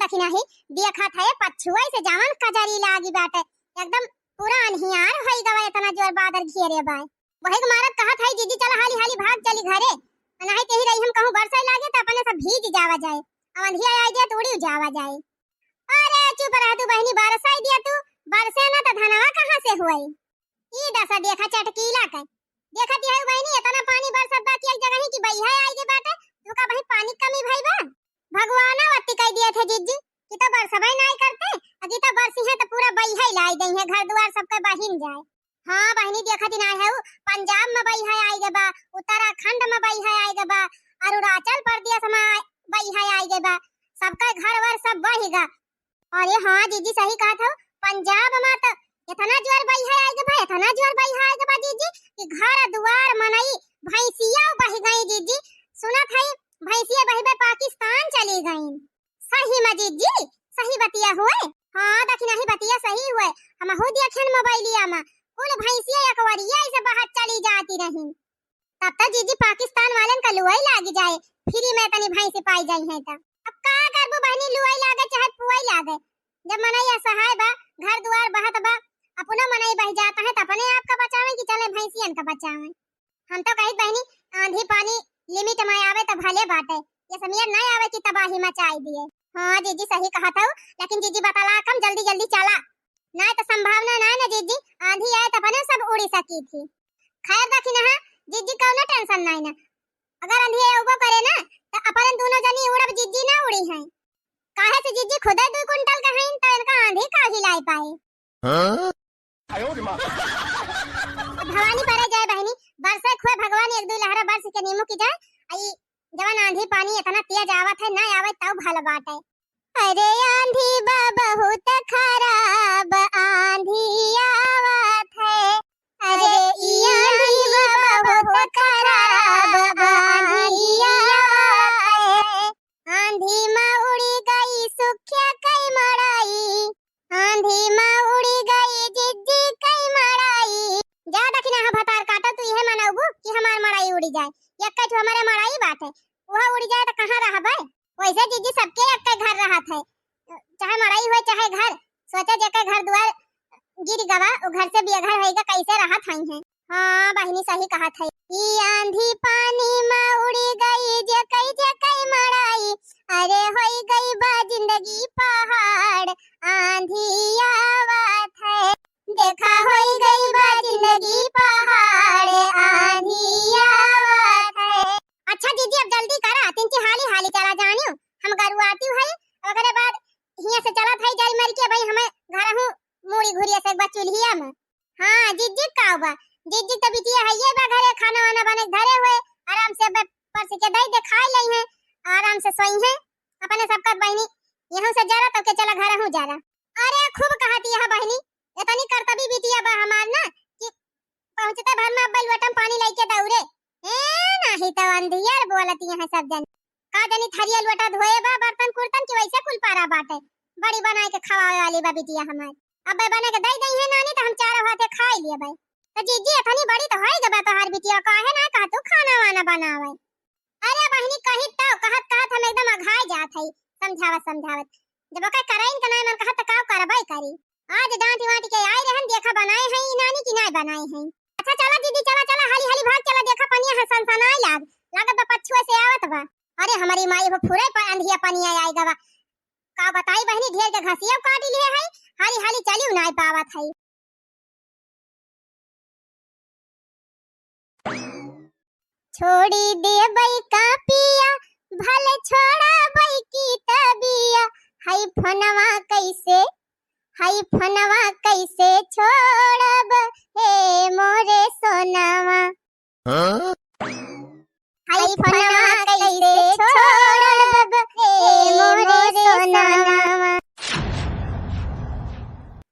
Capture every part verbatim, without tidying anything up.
कि नहीं, देखत है पछुए से जवन कजरी लागी बाटे, एकदम पूरा अन्हियार होई गवा, इतना जोर बादर घेरे बाय। वही के मारत कहत है, "जीजी चला हाली हाली भाग चली घरे, नहीं तेही रही हम कहूँ बरसाई लागे तो अपने सब भीज जावा जाए, अवंधिया आई जाए तो उड़ी जावा जाए।" अरे चुप रह तू बहिनी, बरसाई दिया तू, बरसे ना तो धनवा कहाँ से हुई? ई दशा देखा चटकीला के। देखत यह बहिनी, इतना पानी बरसत बा कि एक जगह ही कि बइहा आई के बाटे, तू का बहिन पानी कमी भई बा? भगवाना वत्ती कह दिए थे जीजी कि तो बरसबे नाई करते, अगी तो बरसी है तो पूरा बइहा ही लाई गई है, घर दुआर सबके बहिन जाए। हाँ बहिनी, देखत ही नाई है, उ पंजाब में बइहा आई गे बा, उत्तराखंड में बइहा आई गे बा, अरुणाचल प्रदेश में बइहा आई गे बा, सबका घर वर सब बही गा। अरे हाँ जीजी, सही कहत हो, पंजाब में तो इतना जोर बइहा आई गे बा, इतना जोर बइहा आई गे बा जीजी, कि घर दुआर मनई भैंसिया बह गई जीजी। सुनत है भैंसिया बहिबे पाकिस्तान चली गई। सही में जीजी, सही बतिया हुए। हाँ दखिनही, बतिया सही हुए। हमहू देखेन मोबाइलिया में, कुल भैंसिया एकवरिया ऐसे बाहर चली जाती रही। तब तो जीजी पाकिस्तान वालन का लुआई लागी जाए, फ्री में तनी भैंसी पाई जाई है तो। अब का करबू बहनी, लुआई लागे चाहे पुआई लागे, जब मनई असहाय बा, घर दुआर बहत बा, अपनो मनई बह जाता है तो अपने आप का बचावे कि चले भैंसियन का बचावे। हम तो कहित बहनी, आंधी पानी लिमिट में आवे तो भले बाटे, ये समियर नहीं आवे कि तबाही मचाई दिए। हाँ जीजी सही कहत हऊ, लेकिन जीजी बतला कम, जल्दी जल्दी चला, नहीं तो संभावना नहीं ना जीजी, आंधी आए तो अपने सब उड़ी सकी थी। खैर दखिनहा जीजी, कौनो टेंशन नहीं ना, अगर आंधी अउबो करे ना तो अपन दोनों जनी उड़ब, जीजी ना उड़ी हैं, काहे से जीजी खुदे दो कुंटल के हैं तो इनका आंधी का हिलाई पाए। हाँ? भवानी परे जाए बहनी, बरसे खुए भगवान एक दो लहरा बरस के नीमू की जाए। आई जवन आंधी पानी इतना तेज आवत है, ना आवे तब भल बाटे। अरे आंधी बा बहुत खराब आंधी आवत है, अरे ई आंधी बा बहुत खराब आंधी आवत है। आंधी मा उड़ी गई सुखिया कई मड़ाई, आंधी मा उड़ी गई जिज्जी कई मड़ाई। जा दखिनहा भतार काटो, तू इहे मनउबू कि हमार मड़ाई उड़ी जाए। एक्के ठो हमारे मड़ाई बाटे, उहा उड़ी जाए तो कहाँ रहबे? वैसे जिज्जी सबके एक्के घर रहत है, चाहे मड़ाई होए चाहे घर। सोचा जेके घर दुआर गिर गवा, उ घर से बेघर होइगा, कैसे रहत हई हैं? हाँ बहिनी सही कहत है। ई आंधी पानी मा उड़ी गई जेकई जेकई मड़ाई, अरे होई गई बा जिंदगी पहाड़ आंधी आवत है। देखा होई गई बा जिंदगी पहाड़ आंधी आवत है। अच्छा जीजी अब जल्दी करा, तिनची हाली हाली चला जानियो, हम गरुआती है, ओकरे बाद हियां से चलत है जाई मर के भाई, हमें घर हूँ मूड़ी घुरिया से एक बार चूल्हिया में। हाँ जिज्जी का बा, जिज्जी तो बिटिया है ये बा घरे, खाना वाना बने के धरे हुए, आराम से बे-, परस के दई दे खाई लई हैं, आराम से सोई हैं। अपने सबका बहिनी यहूं से जरा तो के चला घर हूँ जरा। अरे खूब कहती है बहिनी, इतनी करतबी बिटिया बा हमार ना कि पहुँचते भर में अब्बे लोटा में पानी लेके दौड़े। ए, नाही तो अंधियर बोलती हैं सब जन। का जानी थरिया लोटा धोए बा, बर्तन कुर्तन की वैसे कुल पारा बाटे। बड़ी बनाए के खवावे वाली बा बिटिया हमार। अब्बे बना के दई दई है नानी तो हम चारों हाथे खाई लिए भाई। तो जीजी इतनी बड़ी तो होई गबा तोहार बिटिया, काहे ना कहा तू खाना वाना बनावे? अरे बहिनी कही तो कहत कहत हम एकदम अघाय जात हई, समझावत समझावत। जब ओकर करइन के नाय मन कहत त का करबै करी। आज डांट वांट के आए रहन, देखा बनाए हैं ई नानी की नाय बनाए हैं। अच्छा चला दीदी, चला चला, हाली हाली भाग चला, देखा पनिया है सनसनाए लाग, लागत बा पछुए से आवत बा। अरे हमारी माई हो फुरे पर अंधिया पनिया आए गवा। का बताई बहिनी, ढेर के घसिया काट लिए है, हाली हाली चलियो नाय पावत है। छोड़ी देबै का पिया, भले छोड़बै की तबिया, हई फोनवा कैसे, हई फोनवा कैसे छोड़ब, हे मोरे सोनवा। हाँ? हई फोनवा कैसे छोड़ब, हे मोरे सोनवा।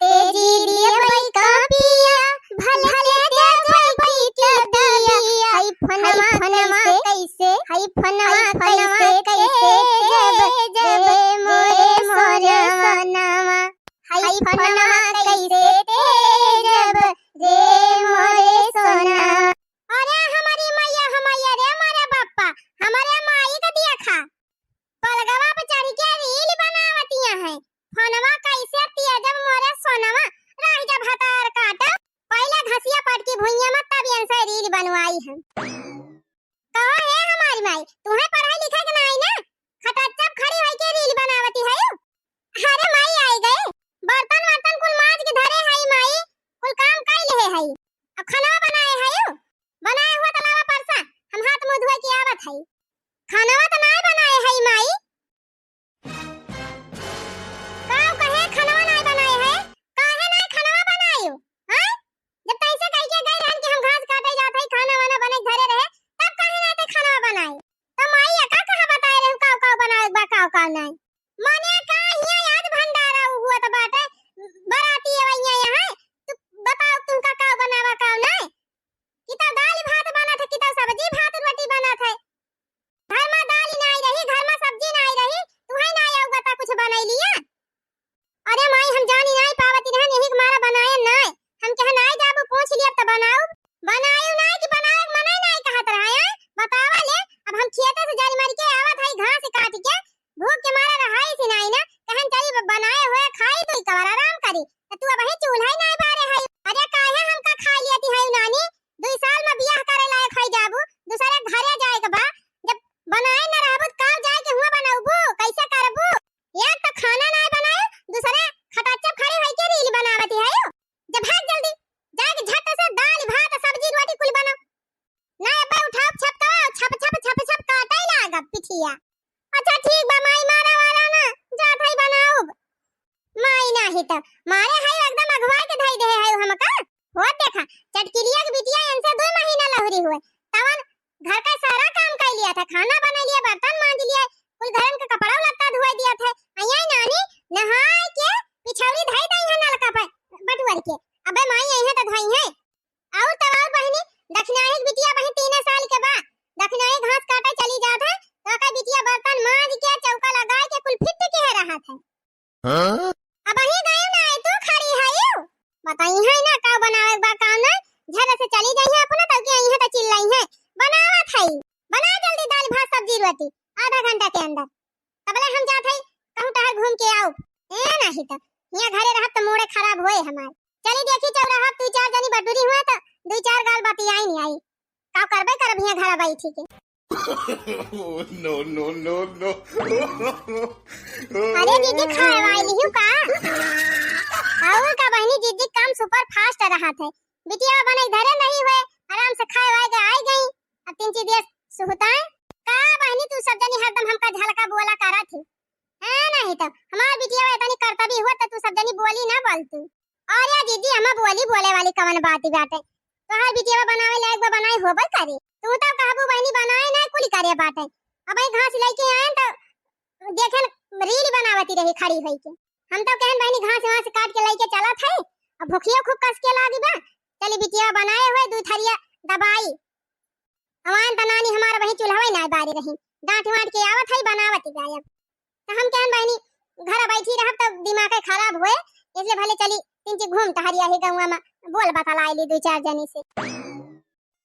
तेजी दिए बई का पिया, भले तेज बई की तबिया। हई फोनवा कैसे, हई फोनवा कैसे तेज, हे मोरे सोनवा। हई फोनवा कैसे तेज, हे मोरे कि भुइयाँ मत तब इनसे रील बनवाई हम। कहो हे हमारी माई, तुहैं पढ़ाई लिखाई के नाई ना, खटच्चप खड़ी होइके रील बनावती है। अरे माई आई गई, बर्तन वर्तन कुल माज के धरे है माई, कुल काम कई लेहे है। अब खाना बनाए है, बनाए हुआ तलावा परसा, हम हाथ मुँह धोए के आवत है। खाना तो नाई बनाए है माई। काऊ कहे खनवा नाई बनाए है? काहे नाई खनवा बनायो? हैं? जब तैसे कह के गए रहन कि हम घास काटे जात है, खाना वाना बने धरे रहे, तब काहे नाई ते खनवा बनाए? तो माई एका कहा बताए रहू काऊ काऊ बनाए बा, काऊ काऊ नाई? मने का हियाँ आज भंडारा हुआ तो बाटे, बराती अवैया यहाँ, तू बताओ तुमका काऊ बनावा काऊ नाई? कि तो दाल भात बनत है, कि तो सब्जी भात रोटी बनत है। घर मा दाल नाई रही, घर मा सब्जी नाई रही, तुहैं नाई आऊ बता कुछ बनाई लिया। अरे माई, हम जानी नाई पावती रहन, यही के मारा बनाए नाई। हम कहे नाई जाबू, पूछ लिया त बनाऊ। बनायू नाई कि बनाए के मने नाई कहत रहा है? बतावा ले, अब हम खेते से जल मर के आवत है, घास काट के, भूख के मारा रहाई से नाई ना, कहन चली ब-, बनाए हुए खाई दुई कवर आराम करी। त तू अबही चूल्हा ही नाई बारे है। अरे काहे हमका खा लियती है नानी? दुई साल मा बियाह करे लायक होई जाबू, दूसरे घरे जाए के बा। जब बनाए न रहबू त काव जाए के हुआ बनौबू? कैसे करबू? एक तो खाना नाई बनाए, दूसरे खटाचप खड़ी होई के रील बनावती है। जब भाग जल्दी, जाए के झट से दाल भात सब्जी रोटी कुल बनाओ। ना अब्बे उठाओ छपकवा, छप छप छप छप काटे लागब पिठिया। अच्छा ठीक बा माई, मारा वारा ना, जात है बनाउब। माई नाही त मारे है एकदम अगवा के धई दे है हमका। हो देखा, चटकिलिया के बिटिया इनसे दो महीना लहुरी हुए, तवन घर का सारा काम कर लिया था, खाना बना लिया, बर्तन मांज लिया, कुल घरन का कपड़ा लत्ता धोए दिया था। अइया नानी नहाए के पिछौरी धई दई है नलका पे बटुअर के। अबे माई आई है तो धई है। और तब और बहिनी, दखिनाही के बिटिया बहिन तीन साल के बा, दखिनाही घास काटे चली जात है, तो ओकर बिटिया बर्तन मांज के चौका लगाए के कुल फिट के रहा था। हाँ? अब अही गयो ना आई तू खड़ी है यू। बताई है ना का बनावे के बा का ना, झट से चली जाई है अपना तब के आई है तो चिल्लाई है। बनावत है, बना जल्दी दाल भात सब्जी रोटी आधा घंटा के अंदर। तबले हम जात है कहूँ टहर घूम के आओ। ए नाही तो हियाँ घरे रहब तो मूड़े खराब होए हमार। चली देखी चौराहा दुई चार जनी बटुरी हुआ तो दुई चार गाल बतियाई नहीं आई। का करबे करब हियाँ घर बैठी के। No, no, no, no। अरे दीदी, खाए वाली हूँ का? और का बहिनी, दीदी काम super fast रहत है। बिटिया बने धरे नहीं हुए, आराम से खाए वाए के आई गई। अब तीन चीज दिया सुहताए। का बहिनी, तू सब जनी हरदम हमका झलका बोला करा थी, है नहीं तो हमार बिटिया इतनी करतबी हुआ तो तू सब जनी बोली ना बोलती। अरे दीदी, हमा बोली बोले वाली कवन बात बाटे? तोहार बिटिया बनावे लायक बा, बनाए होबे करे। तू तो कहबू बहिनी बनाए ना कुली करे बाटे। अब ई घास लेके आए तो देखे रील बनावती रही खड़ी होई के। हम तो कहन बहिनी घास वास काट के लेके चलत है, अब भूखियो खूब कस के लागी बा। चली बिटिया बनाए हुए दू थरिया दबाई। हमार त नानी हमार वही चूल्हवे ना बारी रही, डांट वांट के आवत है बनावत गायब। त हम कहन बहिनी घर बैठी रहब त दिमाग खराब होए, इसलिए भले चली तिनची घूम टहरी आही गौवा में, बोल बतला आइली दू चार जनी से।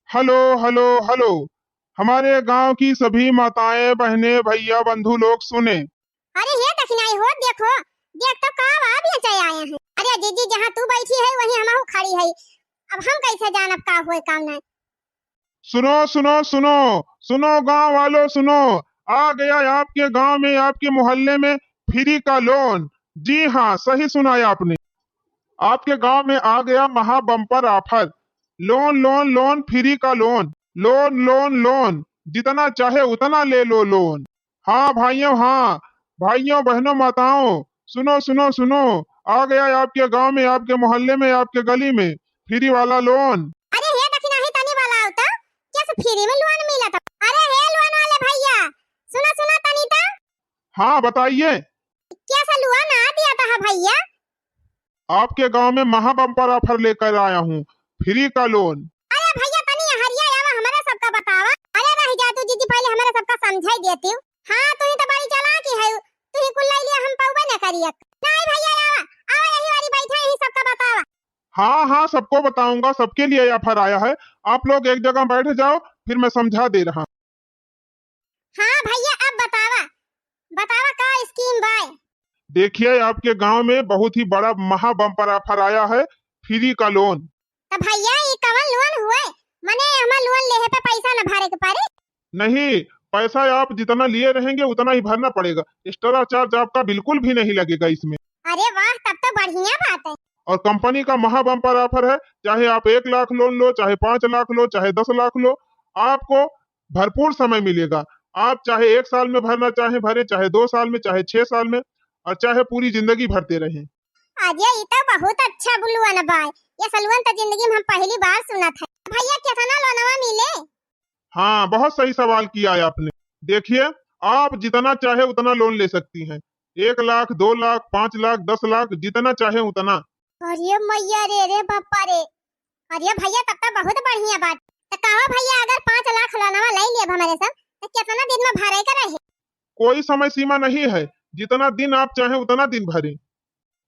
हेलो, हेलो, हेलो, हमारे गांव की सभी माताएं, बहनें, भैया, बंधु लोग सुने। अरे हे दखिनाई हो, देखो, देख तो का बा बेचे आए हैं। अरे दीदी, जहाँ तू बैठी है वहीं हमहू खड़ी है, अब हम कैसे जानब का होए का नहीं। सुनो, सुनो, सुनो, सुनो गांव वालों, सुनो, आ गया आपके गांव में, आपके मोहल्ले में फ्री का लोन। जी हाँ, सही सुना है आपने, आपके गांव में आ गया महा बम्पर ऑफर। लोन, लोन, लोन, फ्री का लोन, लोन, लोन, लोन, जितना चाहे उतना ले लो लोन। हाँ भाइयों, हाँ भाइयों, बहनों, माताओं, सुनो, सुनो, सुनो, आ गया है आपके गांव में, आपके मोहल्ले में, आपके गली में फ्री वाला लोन। अरे हे दखिनाही, तनी वाला आओ तो, कैसे फ्री में लोन मिला था? अरे हे लोन वाले भैया, सुनो, सुनो तनी तो। हाँ, बताइए। कैसा लोन आ दिया था भैया? आपके गांव में महा बम्पर ऑफर लेकर आया हूँ, फ्री का लोन। अरे भैया, तनी हरिया आवा, हमारे सबका बतावा। अरे रह जा तू जीजी, पहले हमारे सबका समझाई देती हूँ। हाँ, तू ही तो बड़ी चालाक ही है, तू ही कुल लाई लिया, हम पौबे न करिए। नहीं भैया, आवा, आवा यही वाली बैठा, यही सबका बतावा। हाँ, हाँ, सबको बताऊंगा, सबके लिए ऑफर आया है। आप लोग एक जगह बैठ जाओ, फिर मैं समझा दे रहा हूँ। हाँ भैया, अब बतावा, बतावा का स्कीम बाय? देखिए, आपके गांव में बहुत ही बड़ा महा बम्पर ऑफर आया है, फ्री का लोन। तो भैया, ये कवन नहीं, पैसा आप जितना लिए रहेंगे उतना ही भरना पड़ेगा, extra charge आपका बिल्कुल भी नहीं लगेगा इसमें। अरे वाह, तब तो बढ़िया बात है। और कंपनी का महा बम्पर ऑफर है, चाहे आप एक लाख लोन लो, चाहे पाँच लाख लो, चाहे दस लाख लो, आपको भरपूर समय मिलेगा। आप चाहे एक साल में भरना चाहे भरे, चाहे दो साल में, चाहे छह साल में, और चाहे पूरी जिंदगी भरते रहें। अरे, ई तो बहुत अच्छा लोन बा। ये लोन तो जिंदगी में हम पहली बार सुनत है। भैया, कितना लोनवा मिले? हाँ, बहुत सही सवाल किया है आपने। देखिए, आप जितना चाहे उतना लोन ले सकती हैं, एक लाख, दो लाख, पाँच लाख, दस लाख, जितना चाहे उतना। अरे मैया रे, रे बापा रे, अरे भैया, तब तो बहुत बढ़िया बात। तो कहो भैया, अगर पाँच लाख लोनवा ले लेब हमारे सब, तो कितना दिन में भरे के रहे? कोई समय सीमा नहीं है, जितना दिन आप चाहें उतना दिन भरें,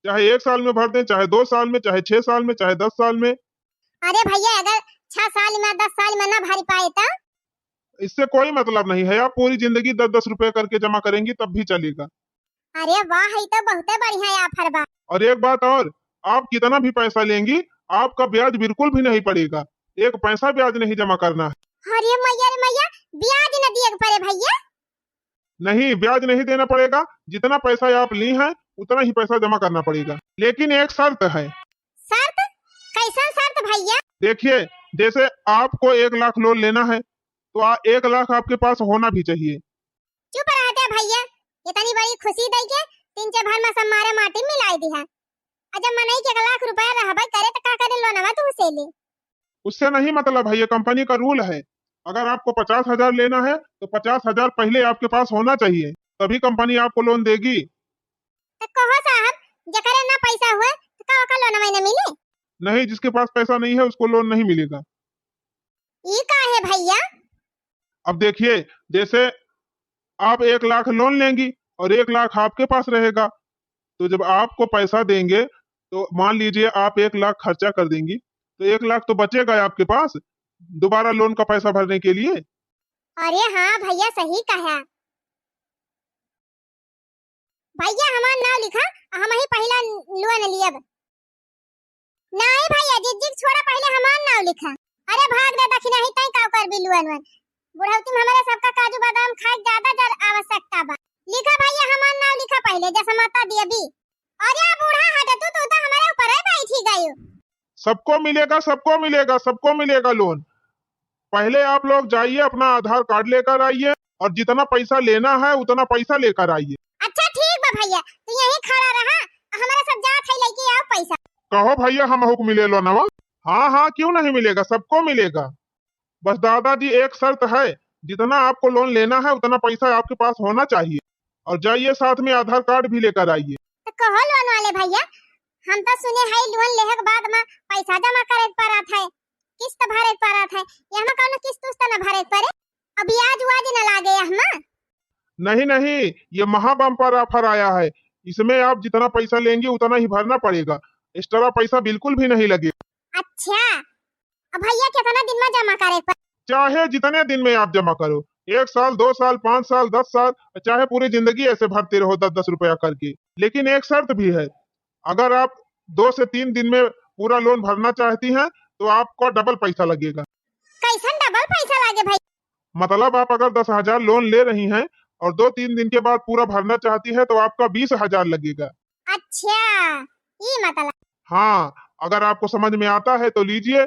चाहे एक साल में भर दें, चाहे दो साल में, चाहे छह साल में, चाहे दस साल में। अरे भैया, अगर छह साल में, दस साल में ना भर पाए तो? इससे कोई मतलब नहीं है, आप पूरी जिंदगी दस दस रुपए करके जमा करेंगी तब भी चलेगा। अरे वाह, ई तो बहुते बढ़िया ऑफर बा। और एक बात और, आप कितना भी पैसा लेंगी, आपका ब्याज बिल्कुल भी नहीं पड़ेगा, एक पैसा ब्याज नहीं जमा करना है। अरे मैया रे मैया, ब्याज न दिए के पड़े भैया? नहीं, ब्याज नहीं देना पड़ेगा, जितना पैसा आप ली हैं उतना ही पैसा जमा करना पड़ेगा, लेकिन एक शर्त है। शर्त? कैसन शर्त भैया? देखिए, जैसे आपको एक लाख लोन लेना है तो आ, एक लाख आपके पास होना भी चाहिए। चुप रह दे भैया, इतनी बड़ी खुशी दे के तीन चार भर में सब मारे माटी मिलाई दिहा। अ जब मनई के एक लाख रुपया रहबे करे तो का करे, लोनवा तू से ले। उससे नहीं मतलब है, ये कंपनी का रूल है। अगर आपको पचास हजार लेना है तो पचास हजार पहले आपके पास होना चाहिए, तभी कंपनी आपको लोन देगी। तो कहो साहब, जेकरे ना पैसा हुए तो का ओका लोनवा न मिले? नहीं, जिसके पास पैसा नहीं है उसको लोन नहीं मिलेगा। ई का है भैया? अब देखिए, जैसे आप एक लाख लोन लेंगी और एक लाख आपके पास रहेगा, तो जब आपको पैसा देंगे तो मान लीजिए आप एक लाख खर्चा कर देंगी, तो एक लाख तो बचेगा आपके पास दोबारा लोन का पैसा भरने के लिए। अरे हाँ भैया, सही कहा। भैया, हमार नाव लिखा, हम ही पहला लोन लियब। नहीं भैया, जिज्जी के छोड़ा, पहले हमार नाव लिखा। अरे भाग दे दखिनही, तैं का करबी लोन वोन? बुढ़ौती में हमारे सबका काजू बादाम खाए के ज्यादा जर आवश्यकता बा। लिखा भैया, हमार नाव लिखा पहले, जसमता देवी। अरे बूढ़ा हट तू, तू तो हमारे ऊपर ही बैठी गयो। सबको मिलेगा, सबको मिलेगा, सबको मिलेगा लोन। पहले आप लोग जाइए, अपना आधार कार्ड लेकर आइए और जितना पैसा लेना है उतना पैसा लेकर आइए। अच्छा ठीक बा भैया, तू यहीं खड़ा रहा, हमारा सब जात है लेके आओ पैसा। कहो भैया, हमहू के मिले लोनवा? हाँ हाँ, क्यों नहीं मिलेगा, सबको मिलेगा। बस दादाजी, एक शर्त है, जितना आपको लोन लेना है उतना पैसा आपके पास होना चाहिए। और जाइए, साथ में आधार कार्ड भी लेकर आइए। तो कहो लोन वाले भैया, हम तो सुने है लोन लेहे के बाद में पैसा जमा करे के पड़त है, किस्त भरे के पड़त है, यहाँ कौनो किस्त उस्त न भरे के पड़े, अब ब्याज व्याज न लागे यहाँ? नहीं नहीं, ये महा बम्पर ऑफर आया है, इसमें आप जितना पैसा लेंगी उतना ही भरना पड़ेगा, एक्स्ट्रा पैसा बिल्कुल भी नहीं लगेगा। अच्छा, अब भैया कितना दिन में जमा करे के पड़े? चाहे जितने दिन में आप जमा करो, एक साल, दो साल, पाँच साल, दस साल, चाहे पूरी जिंदगी ऐसे भरते रहो दस दस रुपया करके, लेकिन एक शर्त भी है, अगर आप दो से तीन दिन में पूरा लोन भरना चाहती हैं तो आपको डबल पैसा लगेगा। कैसन डबल पैसा लागे भाई? मतलब आप अगर दस हजार लोन ले रही हैं और दो तीन दिन के बाद पूरा भरना चाहती है तो आपका बीस हजार लगेगा। अच्छा, ई मतलब। हाँ, अगर आपको समझ में आता है तो लीजिए।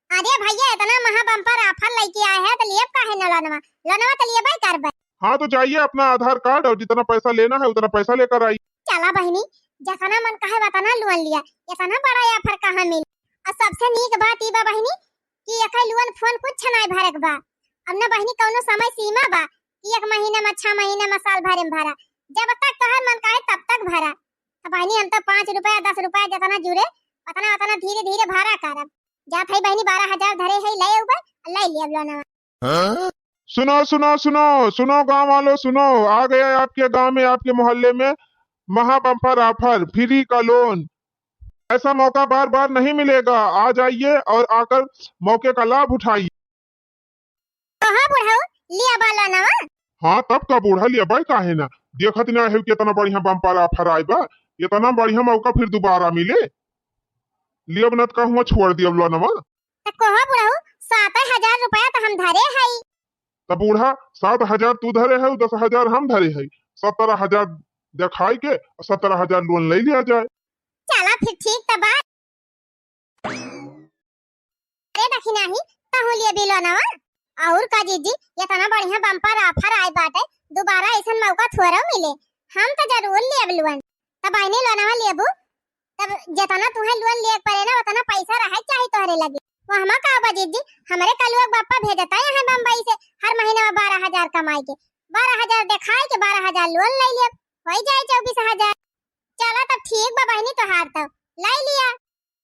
अरे भैया, इतना महा बम्पर ऑफर लेके आए हैं तो लेब काहे न लोनवा? लोनवा तो लेबे करबे। हाँ, तो जाइए, अपना आधार कार्ड और जितना पैसा लेना है उतना पैसा लेकर आइए। चला बहिनी, जतना मन कहे वतना लोन लिया, इतना बड़ा ऑफर कहाँ मिले? और सबसे नीक बात ई बा बहिनी कि एकर लोन फोन कुछ नाहीं भरे के बा। अब ना बहिनी कौनो समय सीमा बा कि एक महीना में, छह महीना में, साल भरे में भरा, जब तक तोहर मन कहे तब तक भरा। तो बहिनी हम तो पाँच रुपया, दस रुपया जितना जुड़े उतना उतना धीरे धीरे भरा करब। जात है बहिनी, बारह हजार धरे है, ले अउबे, ले लियब लोनवा। सुनो सुनो सुनो सुनो, गांव वालों सुनो, आ गया है आपके गांव में, आपके मोहल्ले में महा बम्पर ऑफर, फ्री का लोन। ऐसा मौका बार बार नहीं मिलेगा, आ जाइए और आकर मौके का लाभ उठाइए। कहा बुढ़ऊ, लिया बा लोनवा? हाँ, तब का बूढ़ा, लिया बाई, काहे ना? देखत ना है कितना बढ़िया बम्पर ऑफर आए बा, इतना बढ़िया मौका फिर दोबारा मिले। लियब न त कहूँ छोड़ दियब लोनवा। त कहो बुढ़ऊ, सात हजार रुपया त हम धरे हई। त बूढ़ा, सात हजार तू धरे है, दस हजार हम धरे है, सत्रह हजार देखाई के सत्रह हजार लोन ले लिया जाए। चला फिर ठीक त बा। अरे दखिनाही, तहूँ लेबी लोनवा। और का जीजी, इतना बढ़िया बम्पर ऑफर आए बाटे, दोबारा ऐसन मौका थोड़ा मिले। हम तो जरूर लेब लोन। तब बहिनी लोनवा लेबू, तब जितना तुहे लोन लेके पड़े ना, उतना पैसा रहे चाही तोहरे लगे। वो हमा का बा जीजी, हमरे कलुआ के बापा भेजता यहाँ बम्बई से, हर महीना में बारह हजार कमाए के, बारह हजार देखाए के बारह हजार लोन ले लेब, हो जाए चौबीस हजार। चला तब ठीक बा बहिनी, तोहार तो ले लिया।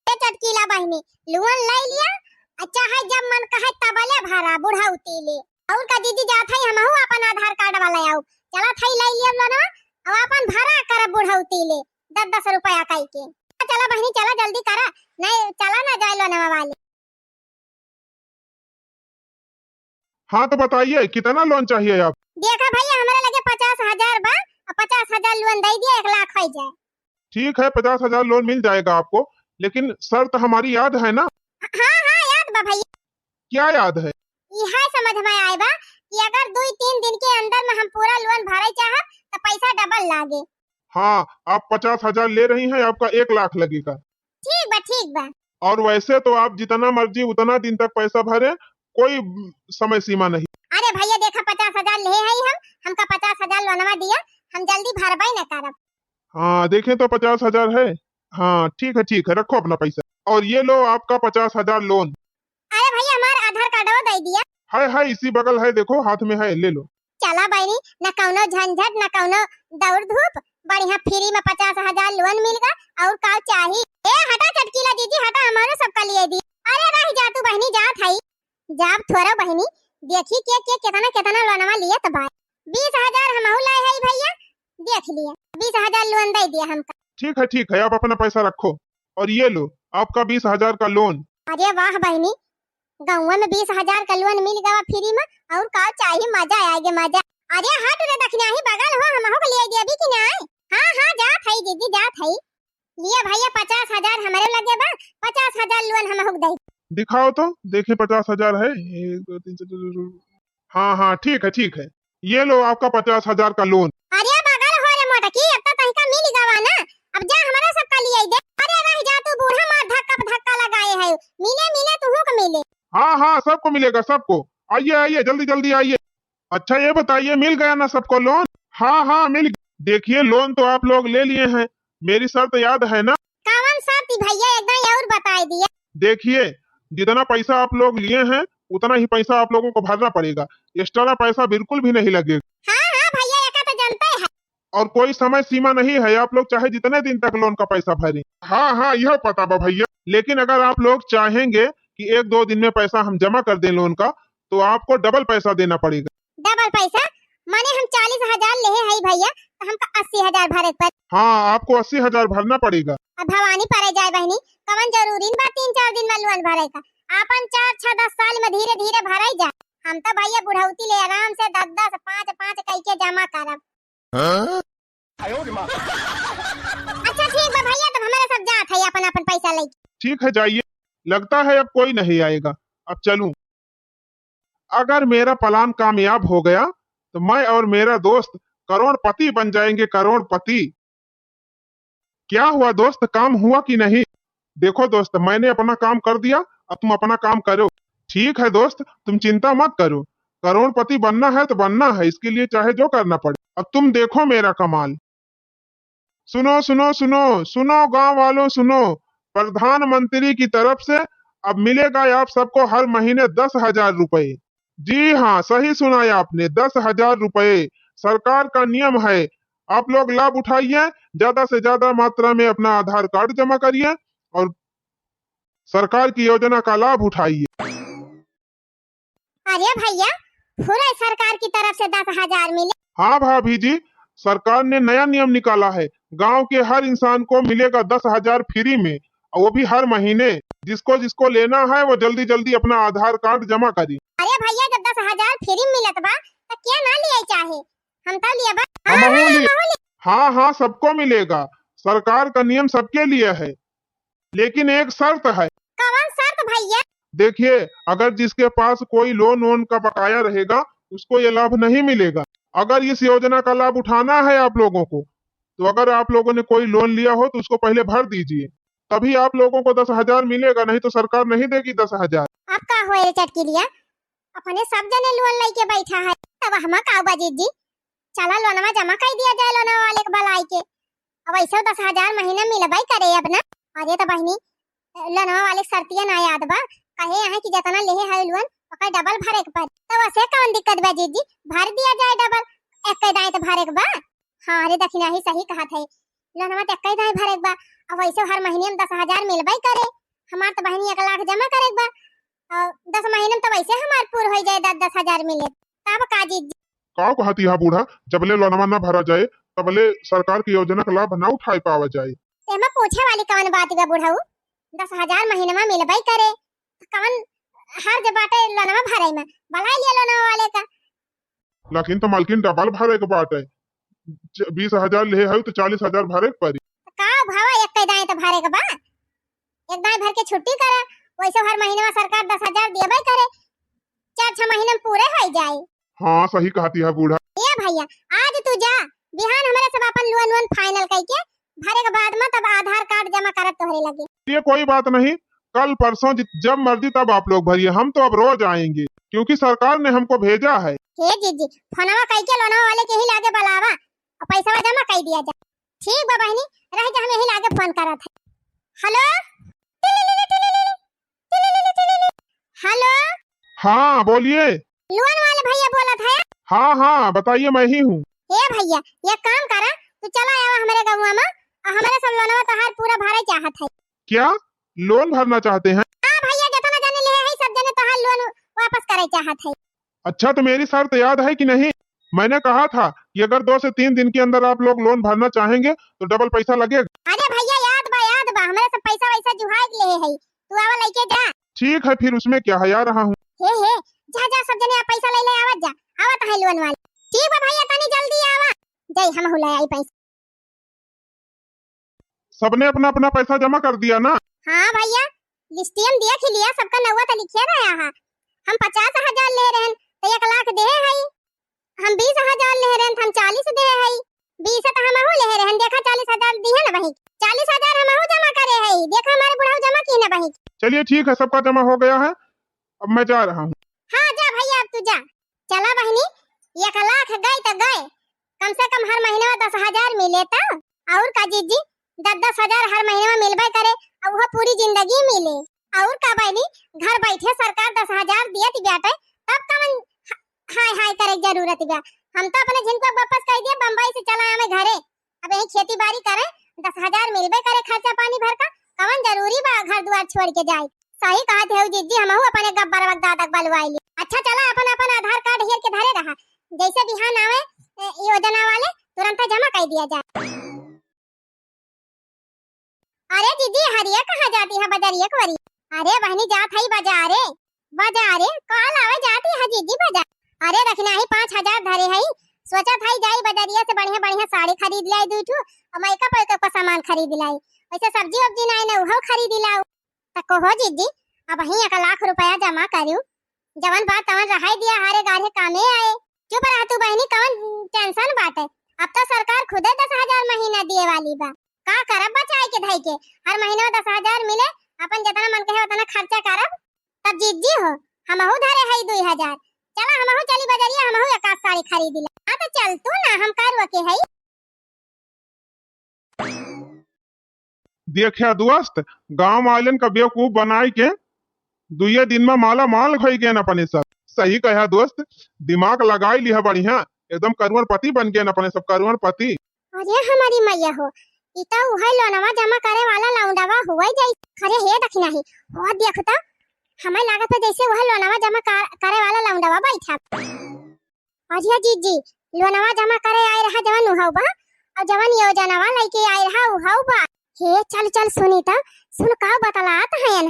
ए चटकीला बहिनी, लोन ले लिया, आ चाहे जब मन कहे तबले भरा बुढ़ौती ले। और का जीजी, जात है हमहू अपन आधार कार्ड वाला आऊ, चलत है ले लिया लोनवा, अब अपन भरा करब बुढ़ौती ले, दस दस रुपया कई के। चला बहिनी, चला जल्दी करा, नहीं चला ना जाए लोनवा वाले। हाँ, तो बताइए, कितना लोन चाहिए आप? देखा भैया, हमारे लगे पचास हजार बा, और पचास हजार लोन दे दिया, एक लाख हो जाए। ठीक है, पचास हजार लोन मिल जाएगा आपको, लेकिन शर्त हमारी याद है ना? हाँ, हाँ, याद बा भैया। क्या याद है? यह समझ में आए बा कि अगर दो तीन दिन के अंदर में हम पूरा लोन भरे चाहब, तो पैसा डबल लागे। हाँ, आप पचास हजार ले रही हैं, आपका एक लाख लगेगा। ठीक बा, ठीक बा। और वैसे तो आप जितना मर्जी उतना दिन तक पैसा भरें, कोई समय सीमा नहीं। अरे भैया, देखा, पचास हजार ले है हम, हमका पचास हजार लोनवा दिया, हम जल्दी भरबे न करब। हाँ, देखें तो पचास हजार है। हाँ, ठीक है, ठीक है, रखो अपना पैसा। और ये लो आपका पचास हजार लोन। अरे भैया, हमार आधार कार्डवा दे दिया। है, है, इसी बगल है, देखो, हाथ में है, ले लो। चला बहिनी, न कौनो झंझट, न कौनो दौड़ धूप, बढ़िया फ्री में पचास हजार लोन मिल गा, और का चाही? ए, हटा चटकीला जीजी, हटा, हमारे सबका लिए दी। अरे रह जा तू बहिनी, जात हई। जाब थोड़ा बहिनी, देखी के, के केतना, केतना लोनवा लियत बा। बीस हजार हमहू लाए हई भैया, देख लिया, बीस हजार लोन दे दिया हमका। ठीक है, ठीक है, आप अपना पैसा रखो और ये लो आपका बीस हजार का लोन। अरे वाह बहिनी, गौवा में बीस हजार का लोन मिल गवा फ्री में, और का चाही, मजा आ गे मजा। अरे हट रे दखिनाही बगल हो, हमहू के लिए देबी कि नहीं? हाँ, हाँ, जात हई दीदी, जात हई। लिया भैया, पचास हजार हमरे लगे बा, पचास हजार लोन हमहू के दे। दिखाओ तो, देखे पचास हजार है। एक, दो, तीन, चार, पाँच, छः, हाँ, हाँ, ठीक है, ठीक है, ये लो आपका पचास हजार का लोन। अरे बगल हो रे मोटकी, अब तो तनिका मिल गवा ना, अब जा हमारा सबका लिए दे। अरे रह जा तू बूढ़ा, मार धक्का पे धक्का लगाए है, मिले मिले तुहू को मिले। हाँ, हाँ, सबको मिलेगा, सबको। आइए, आइए, जल्दी जल्दी आइए। अच्छा, ये बताइए, मिल गया ना सबको लोन? हाँ, हाँ, मिल। देखिए, लोन तो आप लोग ले लिए हैं, मेरी शर्त याद है ना? कौन शर्त भैया, एकदम और बताई दिया। देखिए, जितना पैसा आप लोग लिए हैं, उतना ही पैसा आप लोगों को भरना पड़ेगा, एक्स्ट्रा पैसा बिल्कुल भी नहीं लगेगा। हाँ, हाँ भैया, एका तो जनते हैं। और कोई समय सीमा नहीं है, आप लोग चाहे जितने दिन तक लोन का पैसा भरें। हाँ, हाँ, यह पता बा भैया, लेकिन अगर आप लोग चाहेंगे कि एक दो दिन में पैसा हम जमा कर दें लोन का, तो आपको डबल पैसा देना पड़ेगा। डबल पैसा? माने हम चालीस हजार लेहे हई भैया, तो हमका अस्सी हजार भरे के पड़ी। हाँ, आपको अस्सी हजार भरना पड़ेगा। अब भवानी परे जाए बहिनी, कवन जरूरी बा तीन चार दिन में लोन भरे का? आपन चार, छह, दस साल में धीरे धीरे भरे जा। हम तो भैया बुढ़ौती ले आराम से दस दस, पाँच पाँच कई के जमा करब। हाँ? अच्छा ठीक बा भैया, तब हमारे सब जात है अपन अपन पैसा लेके। ठीक है, जाइए, लगता है अब कोई नहीं आएगा, अब चलूं। अगर मेरा प्लान कामयाब हो गया तो मैं और मेरा दोस्त करोड़पति बन जाएंगे, करोड़पति। क्या हुआ दोस्त, काम हुआ कि नहीं? देखो दोस्त, मैंने अपना काम कर दिया, अब तुम अपना काम करो। ठीक है दोस्त, तुम चिंता मत करो, करोड़पति बनना है तो बनना है, इसके लिए चाहे जो करना पड़े। अब तुम देखो मेरा कमाल। सुनो, सुनो, सुनो, सुनो गांव वालों, सुनो, प्रधानमंत्री की तरफ से अब मिलेगा आप सबको हर महीने दस हजार रुपए। जी हाँ, सही सुना है आपने, दस हजार रुपए। सरकार का नियम है, आप लोग लाभ उठाइए, ज्यादा से ज्यादा मात्रा में अपना आधार कार्ड जमा करिए और सरकार की योजना का लाभ उठाइए। अरे भैया, पूरा सरकार की तरफ से दस हजार मिले? हाँ भाभी जी, सरकार ने नया नियम निकाला है, गांव के हर इंसान को मिलेगा दस हजार फ्री में, और वो भी हर महीने। जिसको जिसको लेना है वो जल्दी जल्दी अपना आधार कार्ड जमा करी। अरे भैया, जब दस हजार फ्री मिलत बा तो क्या ना लिए चाहे? हम तो लिए बा। हाँ, हमहू हाँ, लिए। हमहू लिए। हाँ, हाँ, सबको मिलेगा, सरकार का नियम सबके लिए है, लेकिन एक शर्त है। कौन शर्त भैया? देखिए, अगर जिसके पास कोई लोन वोन का बकाया रहेगा उसको ये लाभ नहीं मिलेगा। अगर इस योजना का लाभ उठाना है आप लोगों को, तो अगर आप लोगों ने कोई लोन लिया हो तो उसको पहले भर दीजिए, तभी आप लोगों को दस हजार मिलेगा, नहीं तो सरकार नहीं देगी दस हजार। अब का होए रे चटकिलिया, अपने सब जने लोन लेके बैठा है, तब हम का बा जीजी, चला लोनवा जमा कर दिया जाए लोनवा वाले के बुलाई के। अब ऐसे दस हजार महीना मिलबे करे अब ना। अरे तो बहिनी, लोनवा वाले के शर्तिया ना याद बा, कहे हैं कि जितना लेहे है लोन ओकर डबल भरे के पड़ी, तो वैसे कौन दिक्कत बा जीजी, भर दिया जाए डबल, एक दाई तो भरे के बा। हाँ रे दखिनाही, सही कहत है, लोनवा तो एक दाई भरे के बा। अब वैसे हर महीने में दस हजार मिलबे करे, हमार तो बहिनी एक लाख जमा करे के बा, और दस महीने में तो वैसे हमार पूर हो जाए, दस दस हजार मिले, तब का जीजी? का कहती है बूढ़ा, जबले लोनवा ना भरा जाए तबले सरकार की योजना का लाभ ना उठाए पावा जाए। एमा पूछे वाली कवन बात बा बुढ़ऊ, दस हजार महीनवा मिलबे करे, तो कवन हर्ज बाटे लोनवा भरे में, बुला लिया लोनवा वाले का। लेकिन तो मालकिन डबल भरे के बाटे, च-, बीस हजार लेहे है तो चालीस हजार भरे के पड़ी। का भावा, एक दाई तो भरे के बा, एक दाई भर के छुट्टी करा, वैसे हर महीनवा सरकार दस हजार देबे करे, चार छह महीने में पूरे हो जाए। हाँ, सही कहती है बूढ़ा। ए भैया, आज तू जा, बिहान हमरे सब अपन लोन वोन फाइनल करके भरे के बाद में तब आधार कार्ड जमा करत तोहरे लगे। ये कोई बात नहीं, कल परसों जि-, जब मर्जी तब आप लोग भरिए, हम तो अब रोज आएंगे क्योंकि सरकार ने हमको भेजा है। हे जीजी, फोनवा करके लोनवा वाले के ही लागे बुलावा और पैसा जमा कर दिया जा। ठीक बा बहिनी, रह जा, हम यही लागे फोन करत है। हेलो, हेलो। हाँ, बोलिए। लोन वाले भैया बोलत है? हाँ, हाँ, बताइए, मैं ही हूँ। ए भैया, एक काम करा, तू चला आवा हमरे गौवा में, और हमरे सब लोनवा तोहार पूरा भरे चाहत है। क्या लोन भरना चाहते हैं? हाँ भैया, जितना जने लेहे है, सब जने तोहार लोन वापस करे चाहत है। अच्छा, तो मेरी शर्त याद है कि नहीं? मैंने कहा था कि अगर दो से तीन दिन के अंदर आप लोग लोन भरना चाहेंगे तो डबल पैसा लगेगा। अरे भैया, याद बा, याद बा, हमरे सब पैसा वैसा जुहाई के लेहे है, तू आवा लेके जा। ठीक है, फिर उसमें क्या है, आ रहा हूँ। हे, हे, जा, जा, सब जने आप पैसा ले ले, आवत जा, आवत है लोन वाले। ठीक बा भैया, तनी जल्दी आवा, जाई हम हुला आई पैसा। सबने अपना अपना पैसा जमा कर दिया ना? हाँ भैया, लिस्टिया में देख ही लिया, सबका नौवा तो लिखे रहा है। हम पचास हजार ले रहन तो एक लाख देहे है, हम बीस हजार ले रहन तो हम चालीस देहे है, बीस तो हमहू ले रहन, देखा चालीस हजार दिहे ना बहिन, चालीस हजार हमहू जमा करे है, देखा हमारे बुढ़ऊ जमा की ना बहिन। चलिए ठीक है, सबका जमा हो गया है, अब मैं जा रहा हूँ। हाँ जा भैया, अब तू जा। चला बहिनी, एक लाख गए तो गए, कम से कम हर महीने में दस हजार मिले तो। और का जीजी, दस दस हजार हर महीने में मिलबे करे, और वो पूरी जिंदगी मिले। और का बहिनी, घर बैठे सरकार दस हजार दियत बाटे, तब कवन ह-, हाय हाय करे के जरूरत बा? हम तो अपने झिनकुआ वापस कर दिए, बम्बई से चला आवे घरे, अब यही खेती बाड़ी करे, दस हजार मिलबे करे खर्चा पानी भर का, कवन जरूरी बा घर दुआर छोड़ के जाए? सही कहत हऊ जीजी, हमहू अपने गब्बर वक दादा के बलवाई ली। अच्छा चला, अपन अपन आधार कार्ड हेर के धरे रहा, जैसे बिहान आवे, ए, योजना वाले, तुरंत जमा कर दिया जाए। अरे जीजी, हरिया कहाँ जाती है बजरिया के वरी? अरे बहिनी, जात है बजारे, बजारे, का लावे जाती है जीजी बजार? अरे दखिनाही पाँच हजार धरे है, सोचत है जाई बजरिया से बढ़िया बढ़िया साड़ी खरीद लाई दुई ठो, और मेकअप वेकअप का सामान खरीद लाई, वैसे सब्जी वब्जी नाई ना, उहो खरीद लाऊ। त कहो जीजी, अबहीं एक लाख रुपया जमा करियो, जवन बात तवन रहाई दिया, हारे गाढ़े कामे आए। चुप रह तू बहिनी, कवन tension बाटे? अब तो सरकार खुदे दस हजार महीना दिए वाली बा। का करब बचाए के धई के? हर महीना दस हजार मिले, अपन जितना मन कहे उतना खर्चा करब। तब जीजी हो, हमहू धरे हई दुई हजार। चला हमहू चली बजरिया, हमहू एक आध साड़ी खरीद ला। हाँ तो चल तू ना, हम का रोके हई। देखा दोस्त, गांव वालन का बेवकूफ बनाई के दुइये दिन में माला माल होई गए अपने सब। सही कहा दोस्त, दिमाग लगाई लिहा बढ़िया, एकदम करोड़पति बन गए अपने सब, करोड़पति। अरे हमारी मैया हो, ई तो उहे लोनवा जमा करे वाला लौंडवा हुए जाई। अरे हे दखिनाही, हो देख तो, हमें लागत है जैसे उहे लोनवा जमा कर, करे वाला लौंडवा बैठा। अरे जीजी, लोनवा जमा करे आए रहा जवन उहौ बा, और जवन योजनवा लेके आए रहा उहौ बा। हे चल चल सुनी त, सुन का बतलात हयन।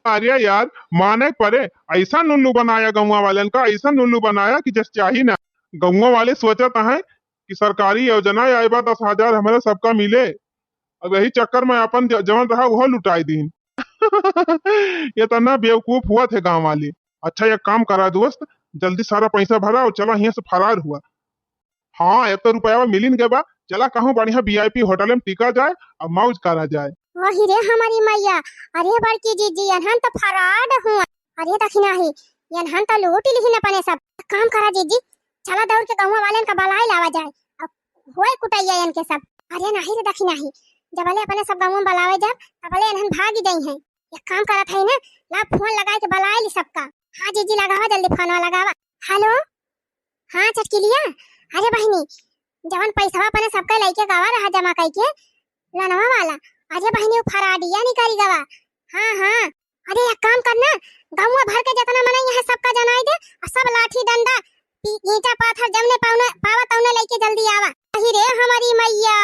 अरे यार, माने परे, ऐसा नुल्लू बनाया गौवा वालन का, ऐसा नुल्लू बनाया कि जस चाही ना। गौवा वाले सोचत हैं कि सरकारी योजना आए बा, दस हजार हमारे सबका मिले, अब यही चक्कर में अपन ज-, जवन रहा उहो लुटाई दीन। इतना बेवकूफ हुआ थे गांव वाले। अच्छा एक काम करा दोस्त, जल्दी सारा पैसा भरा और चला हियाँ से फरार हुआ। हाँ, एक तो रुपया मिलिन गए बा, चला कहूँ बढ़िया VIP होटल में टिका जाए और मौज करा जाए। वही रे हमारी मैया, अरे बड़की जीजी, एनहन तो फराड हुआ। अरे दखिनाही, एनहन तो लूट लिहिन अपने सब। काम करा जीजी, चला दौड़ के गौवा वालेन का बलाई लावा जाए, अब होए कुटैया एनके सब। अरे नाही रे दखिनाही, जबले अपने सब गौवा बलावे जाब, तबले एनहन भागी जाई हैं। एक काम करत है ना, ला फोन लगाए के बलाए ली सबका। हाँ जीजी, लगावा जल्दी फोनवा लगावा। हेलो, हाँ चटकिलिया, अरे बहिनी, जवन पैसवा अपने सबका लइके गवा रहा जमा कइके, लनवा वाला, अरे बहिनी, उ फराडिया निकल गवा। हाँ, हाँ, अरे एक काम करना, गौवा भर के जितना मनई है सबका जनाई दे, और सब लाठी डंडा, पी-, ईंटा पाथर जमने पावने, पावा तौने लइके जल्दी आवा। अही रे हमारी मैया,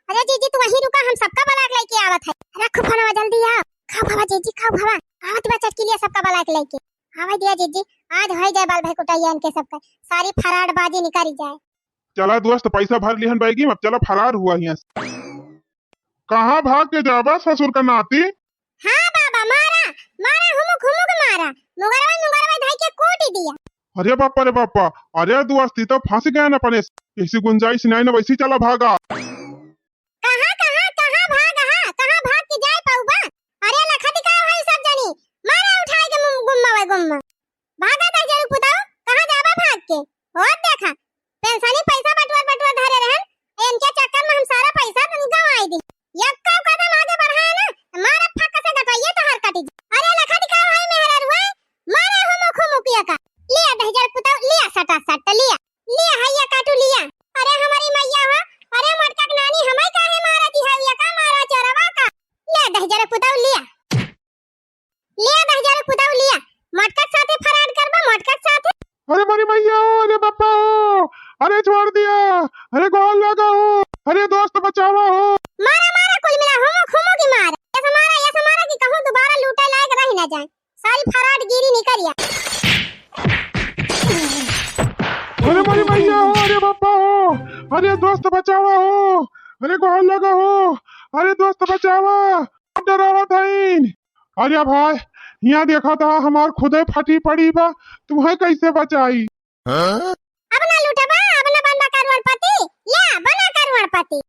अरे जीजी तू वहीं रुका, हम सबका बलाक लइके आवत है। रखो फोनवा, जल्दी आओ, खाओ भवा जीजी, खाओ भवा, आवत बा चटकिलिया सबका बलाक लइके। आवे दिया जीजी, आज होई जाए बाल भाई कुटैया एनके सबका, सारी फराडबाजी निकल जाए। चला दोस्त, पैसा भर लिहन बैगी में, अब चला फरार हुआ हियाँ से। कहाँ भाग के जाबा ससुर का नाती? हाँ बाबा, मारा, मारा, हुमुक, हुमुक मारा, मुगरवा, मुगरवा धई के कूट दिया। अरे बापा रे बापा, अरे दोस्त, ई तो फंस गए ना अपने, ऐसी गुंजाइश नहीं ना, वैसी चला भागा। कहाँ, कहाँ, कहाँ भाग, हाँ, कहाँ भाग के जाए पाउबा? अरे लखत का भाई सब जनी, मारा उठाए के मुम-, गुम्मा वे गुम्मा। भागा दहिजर पुताऊ, कहाँ जाबा भाग के? होत देखा, पेंशनी पैसा बटुअर बटुअर धरे रहन, इनके चक्कर में हम सारा पैसा गंवाई दी। यक्का कदम आगे बढ़ाया ना, मारा फक्का से गटइये तोहार कटी। अरे लखत का भाई मेहरा रुआ, मारा हुमुक हुमुकिया का। लिया दहिजर पुताऊ, लिया सटा सट, लिया। लिया है ये काटू लिया। अरे हमारी मैया हो, अरे मोटका के नानी हमाई काहे मारा दी है, ये का मारा चोरवा का। लिया दहिजर पुताऊ लिया। लिया दहिजर पुताऊ लिया। मोटका के साथे फराड करबा, मोटका के साथे। अरे हमारी मैया हो, अरे बापा हो, अरे छोड़ दिया, अरे गोल लगा हो, अरे दोस्त बचावा हो। मारा मारा कुल मिला हुमुक हुमुक की मार। ऐसा मारा, ऐसा मारा कि कहूँ दोबारा लूटे लायक रह ना जाए। सारी फराडगिरी निकल या। अरे मोरी मैया हो, अरे बापा हो, अरे दोस्त बचावा हो, अरे गोल लगा हो, अरे दोस्त बचावा, डरावत हईन। अरे भाई, यहाँ देखा था हमार खुदे फटी पड़ी बा, तुम्हें कैसे बचाई? अब ना लूटबा, अब ना बनबा करोड़पति, या बना करोड़पति।